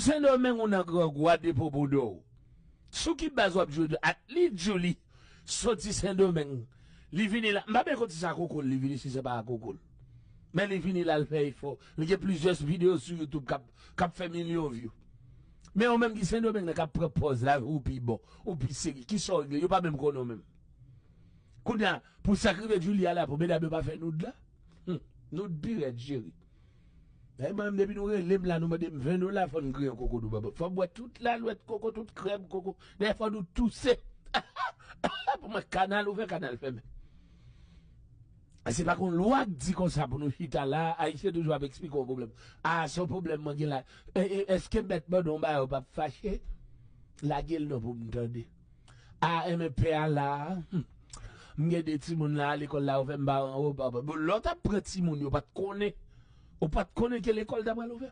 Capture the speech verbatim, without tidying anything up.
Sendomeng ou nan grangou a depo bouda w. Sou ki baz w ap jwe? At li Djouly soti Sendomeng. Li vini la. M pa byen konn si se a koko l li vini, si se pa a koko l. Men li vini la, l fè efò. Li gen plizyè videyo sou YouTube k ap, k ap fè milyon view. Men ou menm ki Sendomeng nan k ap pran pòz la, ou pi bon, ou pi serye. Kisa w regle? Yo pa menm konnen w menm. Kounye a, pou sa k rive Djouly a la, pou medam yo pa fè noud la. Hmm. Noud pi rèd, cheri. Dayè, mwen menm, depi nou rele m la, nou mande m ven dola, fò n griyen koko nou ban mwen. Fò m bwè tout lalwèt koko, tout krèm koko. Dayè, fò nou touse. Pou mwen, kanal ouvè, kanal fèmen. Se pa konn lwa k di konsa pou nou chita la, Ayisyen toujou ap eksplike yon pwoblèm. A, se yon pwoblèm mwen gen la. E, e, èske mèt mande yon bagay ou p ap fache? Lage l non pou m tande. A, enben pè a la, hmm. M gen de timoun la, lekòl la ouvè, m pa, oh, papa. Bon, lè w t ap pran timoun, yo pa t konnen. Ou pa t konnen ke lekòl ta pral ouvè.